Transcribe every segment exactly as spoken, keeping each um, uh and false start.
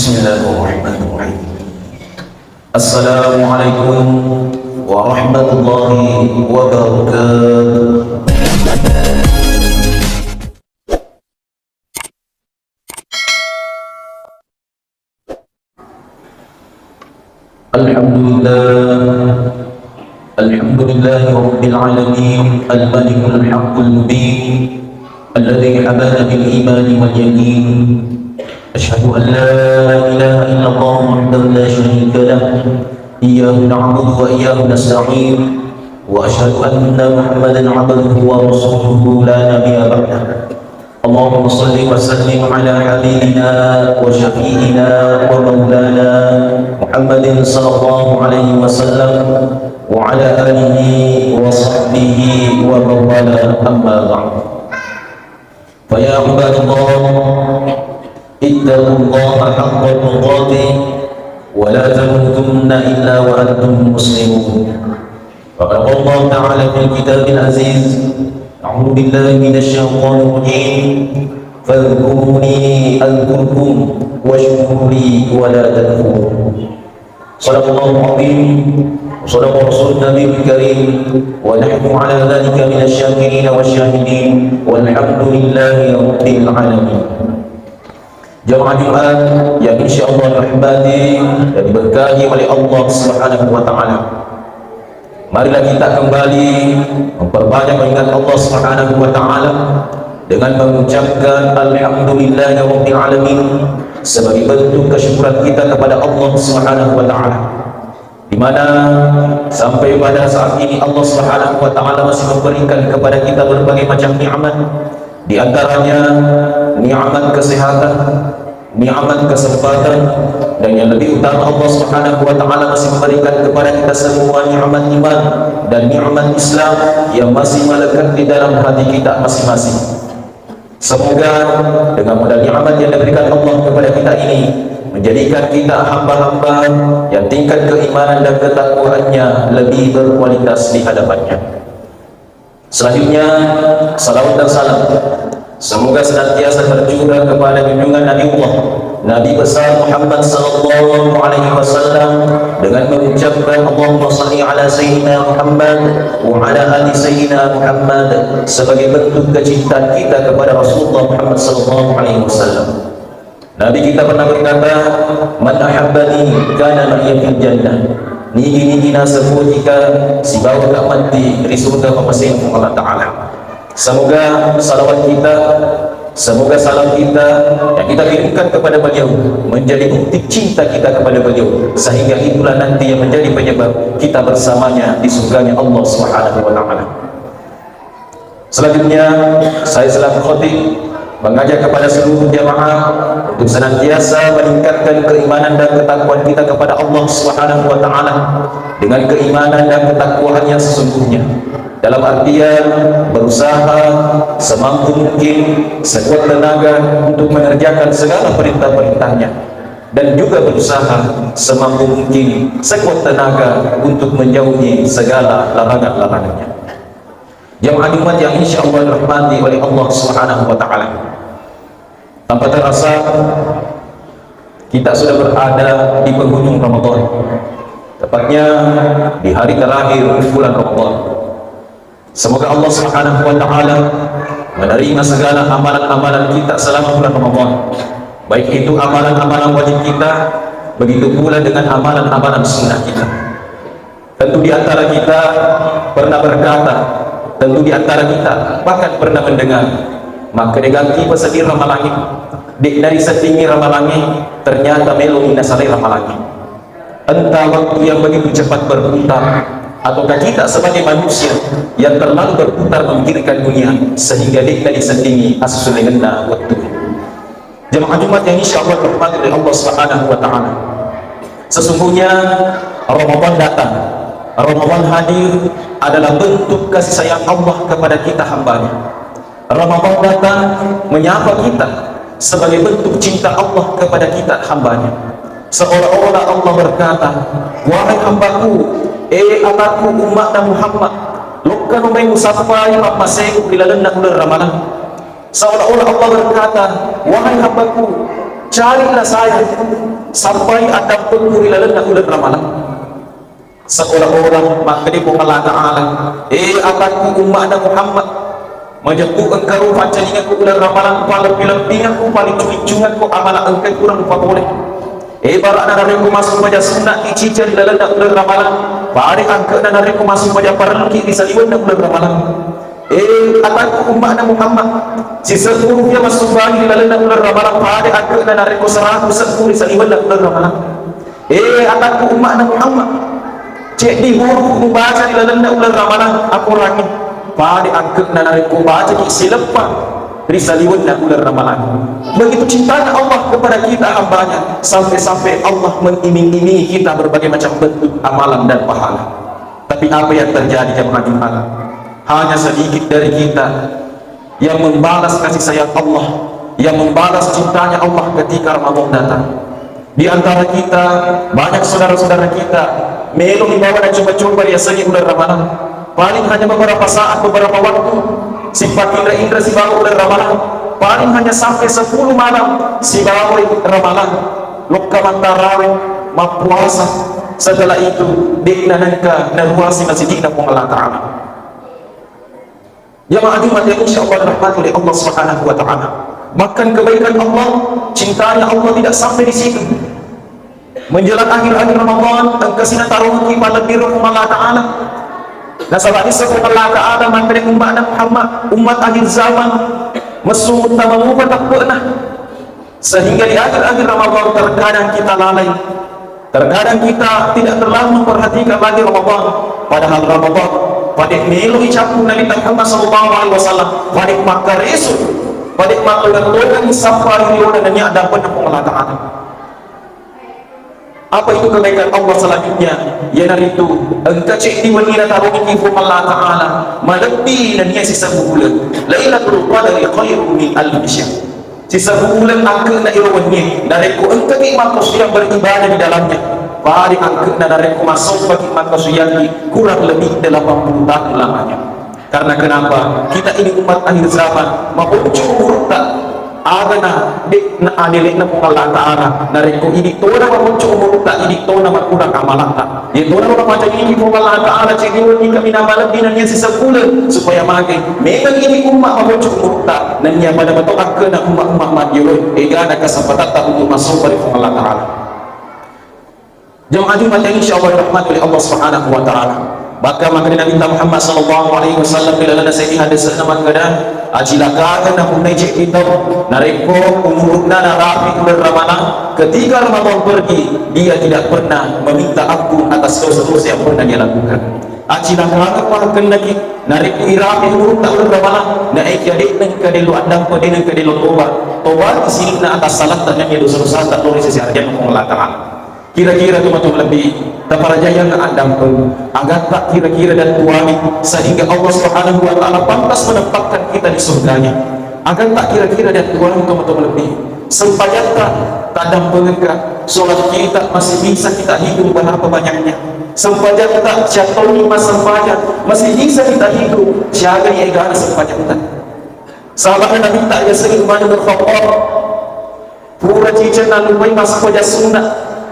Bismillahirrahmanirrahim. Assalamualaikum warahmatullahi wabarakatuh. الحمد لله. الحمد لله رب العالمين، الملك الحق المبين، الذي حبانا بالإيمان واليقين. أشهد أن لا إله إلا الله وحده لا شريك له، إياه نعبد وإياه نستعين، وأشهد أن محمدا عبده ورسوله لا نبي بعده. اللهم صل وسلم على حبيبنا وشفيعنا ومولانا محمد صلى الله عليه وسلم وعلى آله وصحبه ومن والاه، أما بعد. فيا عباد الله، اتقوا الله حق تقاته ولا تموتن إلا وأنتم مسلمون. وقد قال الله تعالى في الكتاب العزيز: أعوذ بالله من الشيطان الرجيم. فاذكروني أذكركم واشكروا لي ولا تكفرون. صدق الله العظيم وصدق رسول النبي الكريم، ونحن على ذلك من الشاكرين والشاهدين، والحمد لله رب العالمين. Jamaah Jumat yang insya Allah dirahmati dan diberkahi oleh Allah Subhanahu wa Ta'ala. Marilah kita kembali memperbanyak mengingat Allah Subhanahu wa Ta'ala dengan mengucapkan Alhamdulillahirabbil alamin sebagai bentuk kesyukuran kita kepada Allah Subhanahu wa Ta'ala. Di mana sampai pada saat ini Allah Subhanahu wa Ta'ala masih memberikan kepada kita berbagai macam nikmat, di antaranya nikmat kesehatan, nikmat kesempatan, dan yang lebih utama Allah Subhanahu wa Ta'ala masih memberikan kepada kita semua nikmat iman dan nikmat Islam yang masih melekat di dalam hati kita masing-masing. Semoga dengan modal nikmat yang diberikan Allah kepada kita ini menjadikan kita hamba-hamba yang tingkat keimanan dan ketakwaannya lebih berkualitas di hadapannya. Selanjutnya, salawat dan salam semoga senantiasa tercurah kepada junjungan Nabiullah, Nabi besar Muhammad sallallahu alaihi wasallam dengan mengucapkan Allahumma salli ala Sayyidina Muhammad wa ala ali Sayyidina Muhammad sebagai bentuk kecintaan kita kepada Rasulullah Muhammad sallallahu alaihi wasallam. Nabi kita pernah berkata, "Man ahabbani kana ma'iya fil jannah." Nigi-nigi nasempojika sibawa ka matti ri surga pamasena Allah Ta'ala. Semoga salawat kita, semoga salam kita yang kita kirimkan kepada beliau menjadi bukti cinta kita kepada beliau, sehingga itulah nanti yang menjadi penyebab kita bersamanya di surganya Allah Subhanahu wa Ta'ala. Selanjutnya, saya selaku khatib mengajak kepada seluruh jamaah untuk senantiasa meningkatkan keimanan dan ketakwaan kita kepada Allah Subhanahu wa Ta'ala dengan keimanan dan ketakwaan yang sesungguhnya. Dalam artian berusaha semampu mungkin, sekuat tenaga untuk mengerjakan segala perintah-perintahnya, dan juga berusaha semampu mungkin, sekuat tenaga untuk menjauhi segala larangan-larangannya. Jamaah Jumat yang insya Allah dirahmati oleh Allah Subhanahu wa Ta'ala. Tanpa terasa, kita sudah berada di penghujung Ramadan. Tepatnya di hari terakhir bulan Ramadan. Semoga Allah Subhanahu wa Ta'ala menerima segala amalan-amalan kita selama bulan Ramadan. Baik itu amalan-amalan wajib kita, begitu pula dengan amalan-amalan sunnah kita. Tentu di antara kita pernah berkata, tentu di antara kita bahkan pernah mendengar, maka deganti pesedih ramalangi, dek dari sedih ramalangi, ternyata melo minasalai ramalangi. Entah waktu yang begitu cepat berputar, ataukah kita sebagai manusia yang terlalu berputar memikirkan dunia sehingga dek dari sedih asusunengenna waktu. Jamaah Jumat yang insya Allah dirahmati oleh Allah Subhanahu wa Ta'ala. Sesungguhnya Ramadan datang, Ramadan hadir adalah bentuk kasih sayang Allah kepada kita hambanya. Ramadan datang menyapa kita sebagai bentuk cinta Allah kepada kita hambanya. Seolah-olah Allah berkata, "Wahai hambaku, eh anakku umatna Muhammad, lokka numai musappai pammasegu ri lalenna uleng Ramalang." Seolah-olah Allah berkata, "Wahai hambaku, Carilah saya sampai addampengku ri lalenna uleng Ramalang. Seolah-olah makkeda Puang Allah Ta'ala, "Eh, atakku umma'na Muhammad, majeppu engka ro pancajiangekku uleng Ramalang, paleppi-leppingekku, paliccu-liccungekku amala engka kurang upapole. Eh, bara'na narekko massempajang sunna icica ri lalenna uleng Ramalang, pada angke'na narekko massempajang parelluki ri saliwenna uleng Ramalang. Eh, atakku umma'na Muhammad, sisebbu rupiah massumbangi ri lalenna uleng Ramalang, pada angke'na narekko seratu sebbu ri saliwenna uleng Ramalang." Eh, atakku umma'na Muhammad, ceddi hurufu mubaca ri lalenna uleng Ramalang akorangnge, pada angke'na narekko bacaki sileppa ri saliwenna uleng Ramalang. Begitu cintanya Allah kepada kita hambanya, sampai-sampai Allah mengiming-imingi kita berbagai macam bentuk amalan dan pahala. Tapi apa yang terjadi, jamaah Jumat? Hanya sedikit dari kita yang membalas kasih sayang Allah, yang membalas cintanya Allah ketika Ramadan datang. Di antara kita, banyak saudara-saudara kita melo ibawa dan coba-coba riasengnge uleng Ramalang. Paling hanya beberapa saat, beberapa waktu, sipatindra-indra sibawa uleng Ramalang. Paling hanya sampai sepuluh malam sibawa Ramalang. Lokka mattarawe, mappuasa. Setelah itu, de'na nengka naruasi masigi'na Puang Allah Ta'ala. Jamaah Jumat yang insya Allah dirahmati oleh Allah Subhanahu wa Ta'ala. Bahkan kebaikan Allah, cintanya Allah tidak sampai di situ. Menjelang akhir-akhir Ramadan, engka sinatarongki palebbireng Allah Ta'ala. Nasaba disseng Allah Ta'ala makkeda umma'na Muhammad, umat akhir zaman, messu tamamupa teppe'na. Sehingga di akhir-akhir Ramadan terkadang kita lalai. Terkadang kita tidak terlalu memperhatikan lagi Ramadan. Padahal Ramadan pada melo icappu Nabi Muhammad sallallahu alaihi wasallam, pada makkaresu, pada makkaresu sappa ri riona nennia addampeng Puang Allah Ta'ala. Apa itu kebaikan Allah selanjutnya? Iyanaritu engka ceddi wenni natarongiki Puang Allah Ta'ala malebbi nennia sisebbu uleng. Lailatul Qadri khairum min alfi syahr. Sisebbu uleng angke'na iro wennie, narekko engkaki makkasuwiang beribadah di dalamnya, pada angke'na narekko massompaki makkasuwiangki kurang lebih delapan puluh tahun lamanya. Karena kenapa? Kita ini umat akhir zaman, maponco umurutta, agana de' na adele'na Puang Allah Ta'ala, narekko idi tona maponco umurutta, idi tona makurang amalatta. Iyatona mapacajiwi Puang Allah Ta'ala ceddi wenni kaminang malebbi nennia sisebbu uleng, supaya mage memang idi umma maponco umurutta, nennia pada mato angke'na umma-umma madiolo egana kesempatatta untuk massompa ri Puang Allah Ta'ala. Jamaah Jumat yang insya Allah dirahmati oleh Allah Subhanahu wa Ta'ala. Bahkan makkeda Nabi Muhammad sallallahu alaihi wasallam ri lalenna seddi hadisna makkeda, acilakangeng napunnai ceddi tau narekko umurunna narapi uleng Ramalang, ketika Ramadan pergi, dia tidak pernah meminta ampun atas dosa-dosa yang pernah dia lakukan. Acilakangeng pakkennaki narekko irapi umurutta uleng Ramalang, naekia de' nengka dello addampeng, de' nengka dello toba, tobaki sininna atas salatta nennia dosa-dosata lao ri sese arajanna Puang Allah Ta'ala. Kira-kira tomatoa lebbi, taparajayang addampeng, agatta kira-kira dan tuani sehingga Allah Subhanahu wa Ta'ala pantas menempatkan kita di surganya. Agatta kira-kira dan tuani tomatoa lebbi, sempajatta taddampengekka, sholat kita masih bisa kita hitung berapa banyaknya. Sempajatta siattonni massempajang masih bisa kita hitung siaga egana sempajatta. Sahabatna Nabitta yasengnge Umar bin Khattab, pura ciceng nallupai massempajang sunna,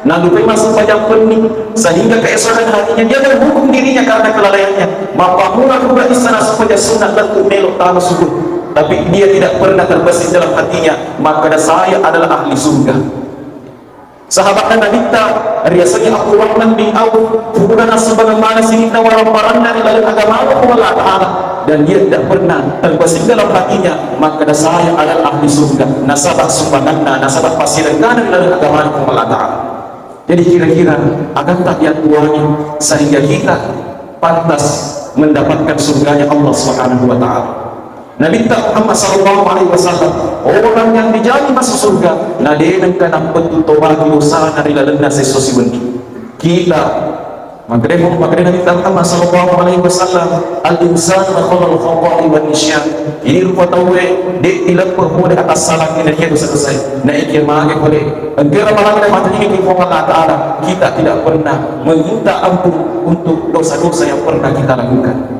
nallupai massempajang penni, sehingga keesokan harinya dia menghukum dirinya karena kelalaiannya. Mappammula pura isseng nassempajang sunna lettu melo tama sujud. Tapi dia tidak pernah terbesit dalam hatinya, makkeda saya adalah ahli surga. Sahabatna Nabitta riasengnge Abdurrahman bin Auf, pura nassumbangang maneng sininna warang-waranna ri laleng agamana Puang Allah Ta'ala, dan dia tidak pernah terbesit dalam hatinya makkeda saya adalah ahli surga, nasaba sumbanganna, nasaba passirekkana ri laleng agamana Puang Allah Ta'ala. Jadi kira-kira agatta iyattuangi sehingga kita pantas mendapatkan surganya Allah Subhanahu wa Ta'ala. Nabitta Muhammad sallallahu alaihi wasallam, orang yang dijamin masuk surga, na de' nengka nappettu tobaki dosana ri lalenna siesso siwenni. Kita, makkeda, makkeda Nabitta Muhammad sallallahu alaihi wasallam, al-insanu khalal khata'i wan nisyan. Irupa tauwe de' ileppe pole atas salaki nennia dosa-dosae. Naekia mage pole engka ramalanna matajiki Puang Allah Ta'ala, kita tidak pernah meminta ampun untuk dosa-dosa yang pernah kita lakukan.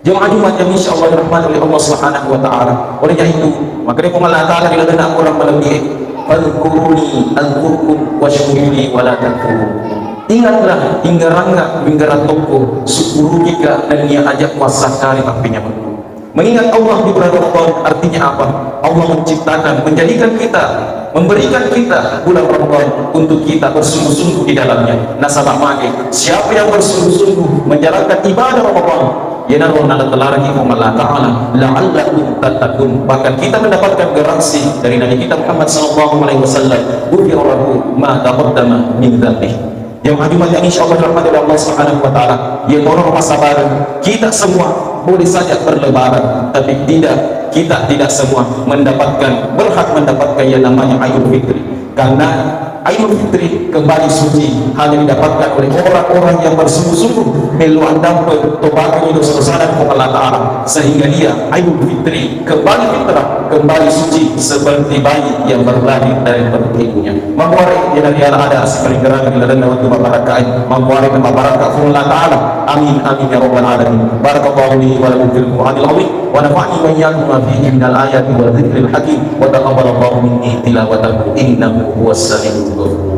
Jamaah Jumat yang insya Allah dirahmati oleh Allah Subhanahu wa Ta'ala. Oleh karena itu, makkeda Puang Allah Ta'ala ri lalenna Al-Quran malebbie, Fadhkuruni adzkurkum wasykuruli wala takfurun. Ingatlah, inggarangnga, inggarang tokko, syukurukika nennia aja' kuassakkari pappenyamennu. Mengingat Allah di bulan Ramadan artinya apa? Allah menciptakan, menjadikan kita, memberikan kita bulan Ramadan untuk kita bersungguh-sungguh di dalamnya. Nasaba magi, siapa yang bersungguh-sungguh menjalankan ibadah Ramadan, iyanaro nalattelaraki Puang Allah Ta'ala, "La'allakum tattaqun." Bahkan kita mendapatkan garansi dari Nabi kita Muhammad sallallahu alaihi wasallam, "Ghufira lahu ma taqaddama min dzanbih." Yang hadirin yang insya Allah dirahmati oleh Allah Subhanahu wa Ta'ala, ya, tolong sabar. Kita semua boleh saja berlebaran, tapi tidak, kita tidak semua mendapatkan, berhak mendapatkan yang namanya Aidul Fitri. Karena Aidul Fitri kembali suci hanya didapatkan oleh orang-orang yang bersungguh-sungguh melluang dampe, tobakan dosa-dosana kepada Allah Ta'ala, sehingga dia Aidul Fitri kembali fitrah, kembali suci seperti bayi yang baru lahir dari perut ibunya. Mamuare ri laleng ada siparinggerang ri lalenna wettu mabarakkae. Mamuare mabarakka Puang Allah Ta'ala. Amin, amin ya rabbal alamin. Barakallahu li wa lakum fil Qur'anil azim wa nafa'ni wa iyyakum ma fihi minal ayati wa dzikril hakim wa taqabbalallahu minni tilawatahu innahu huwas samiul ghafur.